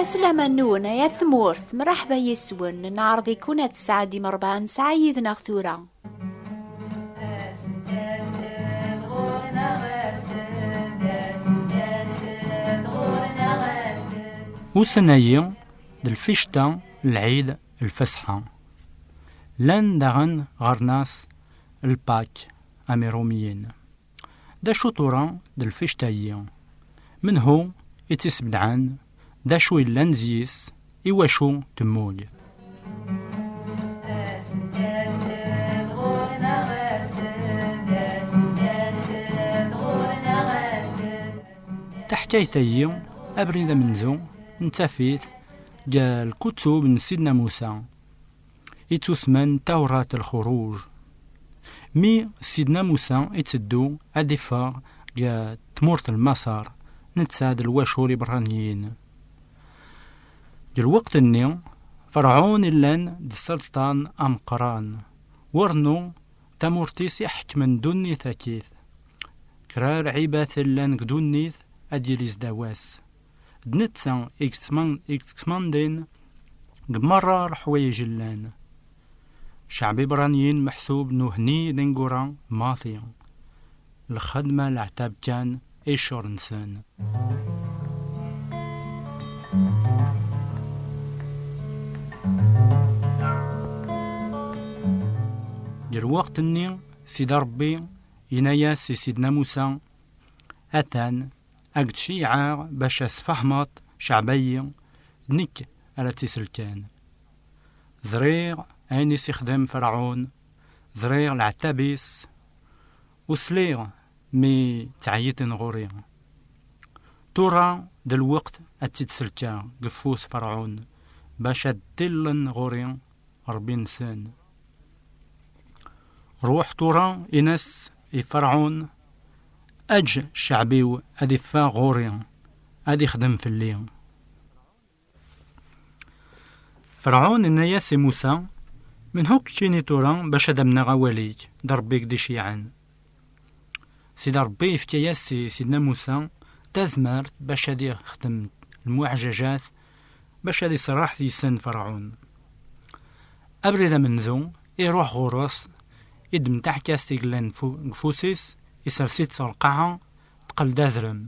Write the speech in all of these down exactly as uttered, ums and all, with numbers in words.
Slama-nwen ay at tmurt, mraḥba yis-wen, neɛreḍ-iken ad tesɛeddim rebɛa n ssaɛa yid-neɣ tura. Ussan-ayi d lficṭa, lɛid, lfesḥa. Llan daɣen ɣernas lpak am irumiyen. D acu tura d lficṭa-yi? Menhu i tt-isbedɛen? D acu yellan zyis? Iwacu temmug? Taḥkayt-ayi, abrid amenzu, nettaf-it deg lkuttub n Sidna Musa, ittusman Tawrat Lxuruj. Mi Sidna Musa itteddu ad iffeɣ deg tmurt n Maṣer, netta d lwacul iberraniyen. Deg lweqt-nni, Ferɛun illan d sselṭan ameqqran, wernu tamurt-is iḥekmen ddunit akkit. Kra lɛibat llan deg ddunit ad yili zdaw-as. D netta i yettman-, i yettmandin deg merra leḥwayeǧ llan. Cceɛb iberraniyen meḥsub nuhni d ineggura maḍi. Lxedma leɛtab kan i ccɣel-nsen. Deg lweqt-nni, Sidi Ṛebbi yenna-yas i Sidna Musa: "Atan, ad k-d-ceyyɛeɣ bac ad sfehmeḍ cceɛb-ayi, d nekk ara tt-iselken. Ẓriɣ ayen i s-ixdem Ferɛun, ẓriɣ leɛtab-is, u sliɣ mi ttɛeyyiḍen ɣur-i. Tura d lweqt ad tt-id-selkeɣ deg ufus Ferɛun, bac ad d-illen ɣur-i Ṛebbi-nsen. Ruḥ tura, in-as i Ferɛun, eǧǧ cceɛb-iw ad iffeɣ ɣur-i, ad ixdem fell-i." Ferɛun inna-yas i Musa: "Menhu keččini tura bac ad amneɣ awal-ik, d Ṛebbi i k-d-iceyyɛen?" Sidi Ṛebbi yefka-yas i Sidna Musa tazmert bac ad ixdem lmuɛǧaǧat, bac ad iserreḥ deg-sen Ferɛun. Abrid amenzu, iruḥ ɣur-s, iddem taḥkast i yellan fu-, deg ufus-is, isers-itt ɣer lqaɛa, teqqel d azrem.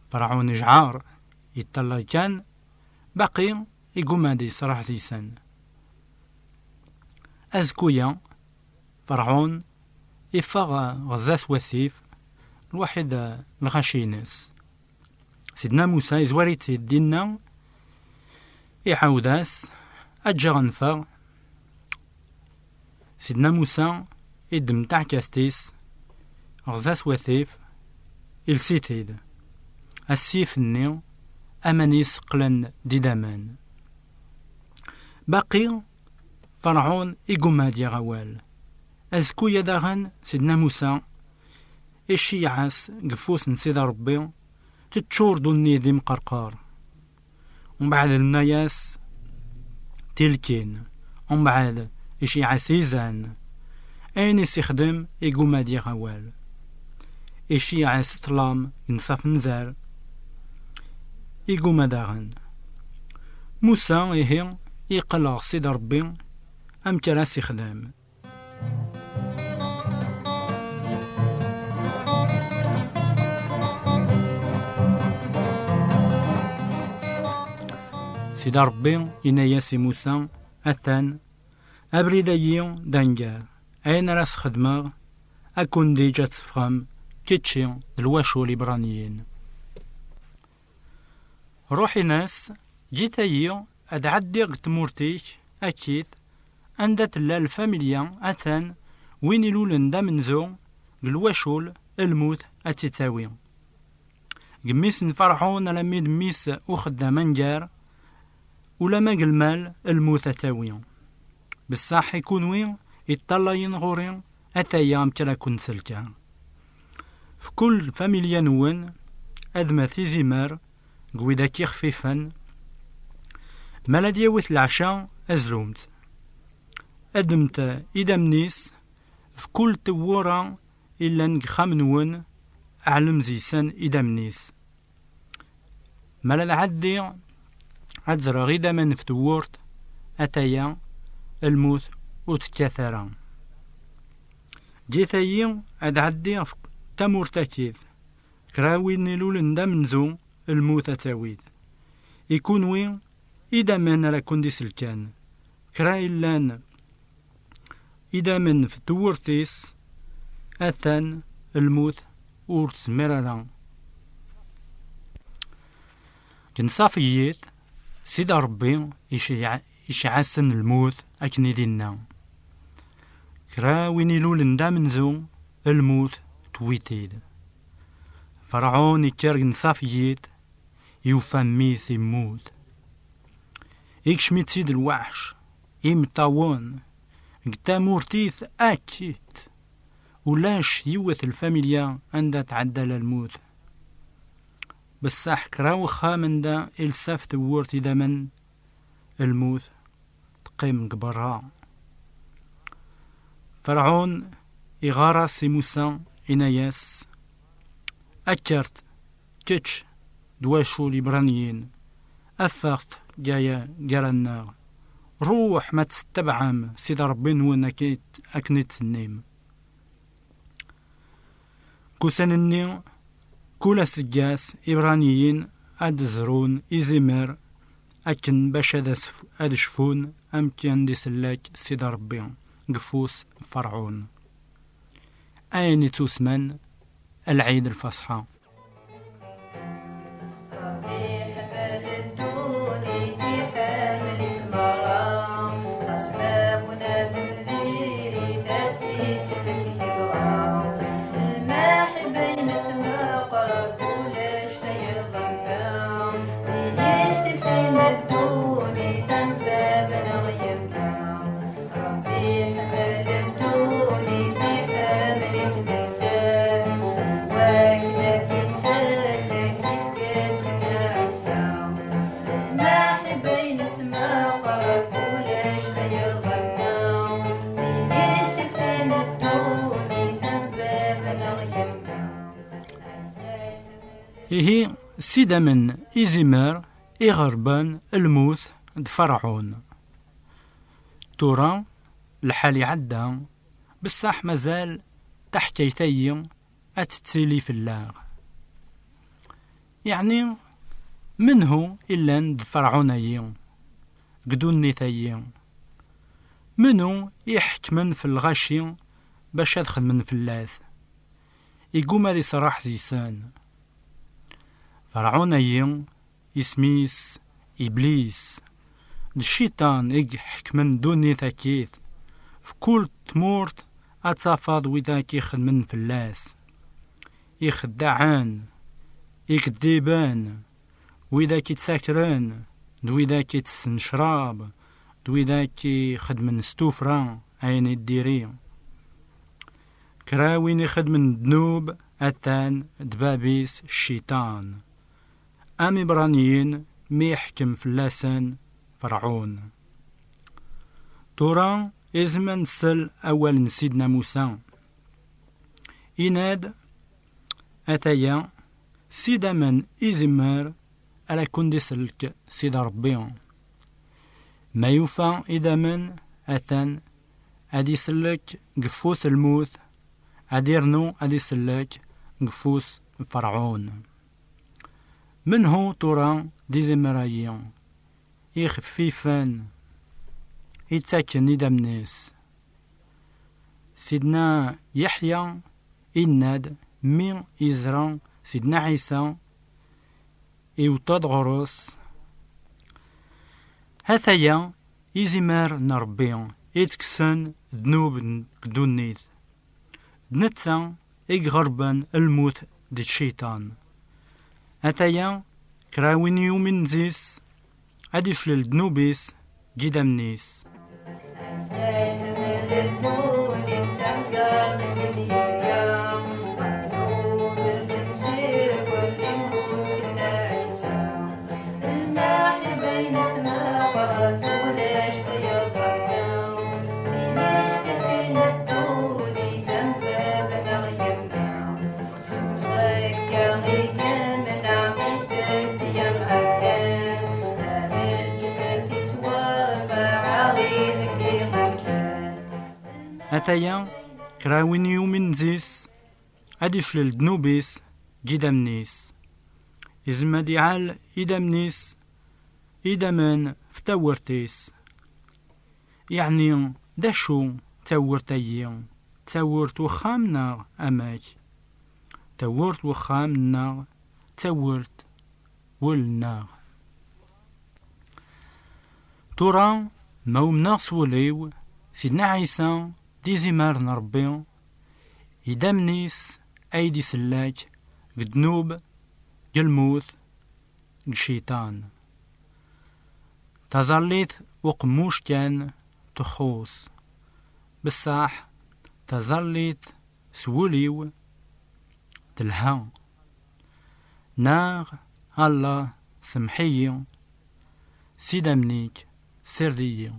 Ferɛun ijɛer, yeṭṭalay kan, baqi iguma ad iserreḥ deg-sen. Azekku-ya, Ferɛun iffeɣ ɣer dat wasif, lwaḥid lɣaci-ines. Sidna Musa izwar-it-id dinna, iɛawed-as: "Aǧǧ-aɣ neffeɣ." Sidna Musa iddem taɛkast-is, ɣer dat wasif, iles-it-id. Asif-nni, aman-is qqlen d idammen. Baqi Ferɛun igumma ad yaɣ awal. Azekku-ya daɣen, Sidna Musa iceyyeɛ-as deg ufus n Sidi Ṛebbi, teččur ddunit d imqerqer. Umbeɛd yenna-yas tilkin, umbeɛd iceyyeɛ-as izan. Ayen i s-ixdem, igumma ad yaɣ awal. Iceyyeɛ-as ṭṭlam n ṣṣaf n zar, igumma daɣen. Musa, ihi, yeqqel ɣer Sidi Ṛebbi, amek ara s-ixdem? Sidi Ṛebbi yenna-yas i Musa: "Atan, abrid-ayi d angar, ayen ara s-xedmeɣ, ad kun-d-iǧǧ ad teffɣem, kečči d lwacul ibraniyen. Ruḥ in-as, ǧǧet-ayi ad ɛeddiɣ deg tmurt-ik, akkit, anda tella lfamilya, atan, win ilulen d amenzu, deg lwacul, lmut ad tt-ittawi. Deg mmi-s n Ferɛun alammi d mmi-s uxeddam angar, ulamma deg lmal, lmut ad tawi. Beṣṣaḥ i kunwi iṭṭalayen ɣur-i, ataya amek ara ken-selkeɣ. F kul familya-nwen, ad ma tizimer deg widak ixfifen, ma la d-yawit leɛca, azlumt. Addemt idammen-is f kul tewwura illan deg ixxamen-nwen, ɛlem zeysan idammen-is. Ma la lɛeddi, ad ẓreɣ idammen f tewwurt, ataya lmut ur tekkat ara. Ǧǧet-iyi ad ɛeddiɣ f tamurt-akit. Kra win ilulen d amenzu, lmut ad tawit. I kunwi, idammen ara ken-d-iselkan. Kra illan idammen f tewwurt-is, atan lmut ur tezmir ara. Genṣafiyit, Sidi Ṛebbi iceɛ-, iceɛ-asen lmut akken i d-inna. Kra win ilulen d amenzu, lmut tewwi-t-id. Ferɛun ikker genṣafiyit, yufa mmi-s immut. Ikcem-itt-id lweḥc, imeṭṭawen, deg tamurt-is akkit. Ulac yiwet lfamilya anda tɛedda la lmut. Beṣṣaḥ kra wexxam anda ilsaf tewwurt idammen, lmut teqqim deg berra. Ferɛun iɣar-as i Musa, inna-yas: "Kker-d, kečč d wacu n Ibraniyen, afeɣ-d gaya gar-aneɣ. Ruḥ ma tettebɛem Sidi Ṛebbi-nwen akken i t-, akken i d-tennim." Deg ussan-nni, kul aseggas Ibraniyen ad d-zrun izimer akken bac ad asf-, ad cfun amek i d-isellek Sidi Ṛebbi deg ufus n Ferɛun. Ayen ittusman, lɛid Lfaṣḥa. Ṛebbi iḥemmel ddunit, iḥemmel-itt merra. Asma bnadem diri-t, ad tt-isellek yebɣa. Lmaḥibba-ines meqqret, ulac tayeḍ am ta. Win iseftin ddunit am bab neɣ yemma. Ṛebbi iḥemmel ddunit, iḥemmel-itt nezzeh, wakken ad tt-isellek, ifka-tt lɛisa. Lmaḥibba-ines meqqret, ulac tayeḍ am ta. Win iseftin ddunit, am bab neɣ yemma. Ihi, s idammen izimer iɣerban lmut d Ferɛun. Tura, lḥal iɛedda, beṣṣaḥ mazal taḥkayt-ayi ad tettili fell-aɣ. Yeɛni, menhu illan d Ferɛun-ayi, deg ddunit-ayi? Menhu iḥekmen f lɣaci bac ad xedmen fell-as? Iguma ad iṣraḥ deg-sen. Ferɛun-ayi, isem-is Iblis, d cciṭan i iḥekmen ddunit akkit. F kul tmurt ad tafeḍ widak ixedmen fell-as, ixeddaɛen, ikeddiben, widak ittakren, d widak itessen ccrab, d widak ixedmen s tuffra ayen i d-diri. Kra win ixedmen ddnub, atan d bab-is cciṭan. Am Ibraniyen mi iḥkem fell-asen Ferɛun. Tura, izem ad nsel awal n Sidna Musa. Inna-d: "Ataya, s idammen izimer ara ken-d-isellek Sidi Ṛebbi. Ma yufa idammen, atan ad isellek deg ufus lmut, ad irnu ad isellek deg ufus Ferɛun." Menhu tura d izimer-ayi ixeffifen ittaken idammen-is? Sidna Yeḥya inna-d mi yeẓra Sidna Ɛisa, iwweḍ-d ɣur-s: "Hataya izimer n Ṛebbi ittekksen ddnub n ddunit. D netta i iɣerben lmut d cciṭan. Ataya, kra win yuminen yis, ad iclel ddnub-is deg idammen-is." Ataya, kra win yumin zis, ad iclel ddnub-is deg idammen-is. Izem ad iɛal idammen-is, idammen f tawwurt-is. Yeɛni, d acu tawwurt-agi? Tawwurt wexxam neɣ amek? Tawwurt wexxam neɣ tawwurt wul-nneɣ? Tura, ma umneɣ s wul-iw, Sidna Ɛisa d izimer n Ṛebbi, idammen-is ay d-isellak deg ddnub, deg lmut, deg cciṭan. Taẓallit uqemmuc kan txuṣ, beṣṣaḥ taẓallit s wul-iw telha. Neɣ, Allah, semḥ-iyi, s idammen-ik, ssired-iyi.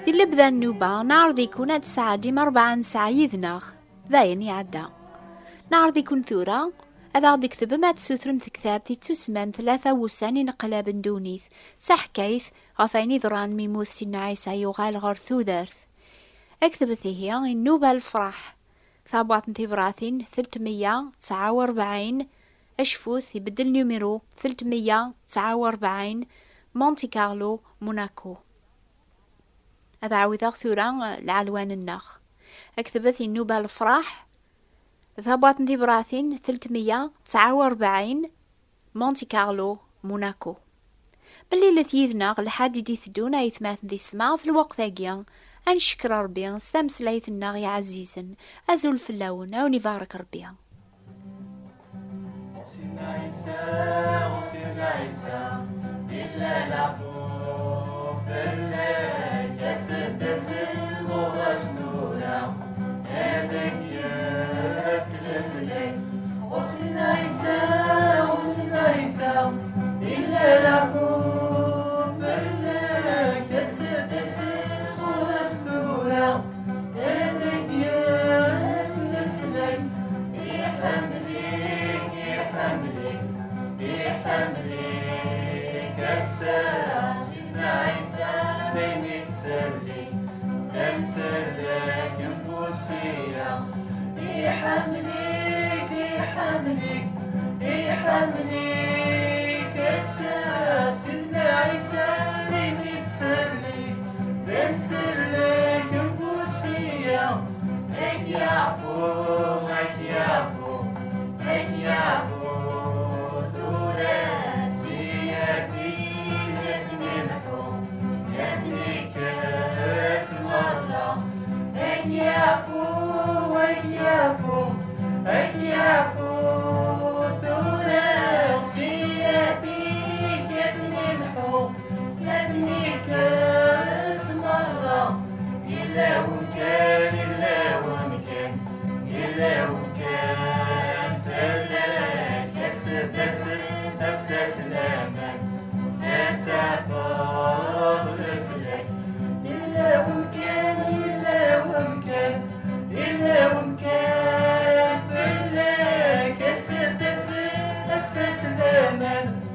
Di lebda n nnuba, neɛreḍ-iken ad tesɛeddim rebɛa n ssaɛa yid-neɣ. D ayen iɛedda. Neɛreḍ-iken tura ad aɣ-d-tektbem, ad tessutrem tektabt ittusemman Tlata wussan ineqlab n ddunit, d taḥkayt ɣef wayen iḍran mi yemmut Sidna Ɛisa yuɣal ɣer tudert. Aktbet ihi i nnuba lefraḥ, tabwaṭ n tibratin telt meyya tesɛa u rebɛin, acfut ibeddel numiru, telt meyya tesɛa u rebɛin, Monte Carlo, Monaco. Ad ɛawdeɣ tura, eh, lɛelwan-nneɣ. Aktbet i nnuba lefraḥ, tabwaṭ n tibratin telt meyya tesɛa u rebɛin, Monte Carlo, Monaco. Mlilet yid-neɣ lḥad i d-iteddun, aytmaten d yessetma, ɣef lweqt-agi. Ad ncekkeṛ Ṛebbi s tameslayt-nneɣ iɛzizen. Azul fell-awen, a wen-ibarek Ṛebbi. Sidna Ɛisa, Sidna Ɛisa, yella leɛfu fell-ak, as-d, as-d, ɣur-s tura, ad ak-yefk leslak. Ɣur Sidna Ɛisa, ɣur Sidna Ɛisa, yella leɛfu fell-ak, as-d, as-d, ɣur-s tura, ad ak-yefk leslak. Iḥemmel-ik, iḥemmel-ik, iḥemmel-ik ass-a. Sidna Ɛisa daymi yettsellik, d amsellek n Buṣiyya. Iḥemmel-ik, iḥemmel-ik, iḥemmel-ik ass-a. Sidna Ɛisa daymi yettsellik, d amsellek n Buṣiyya. Ak-yeɛfu, ak-yeɛfu, ak-yeɛfu, tura siyat-is ad ten-imḥu, ad ten-ikkes merra. Ak-yeɛfu, ak-yeɛfu, ak-yeɛfu, tura si aman.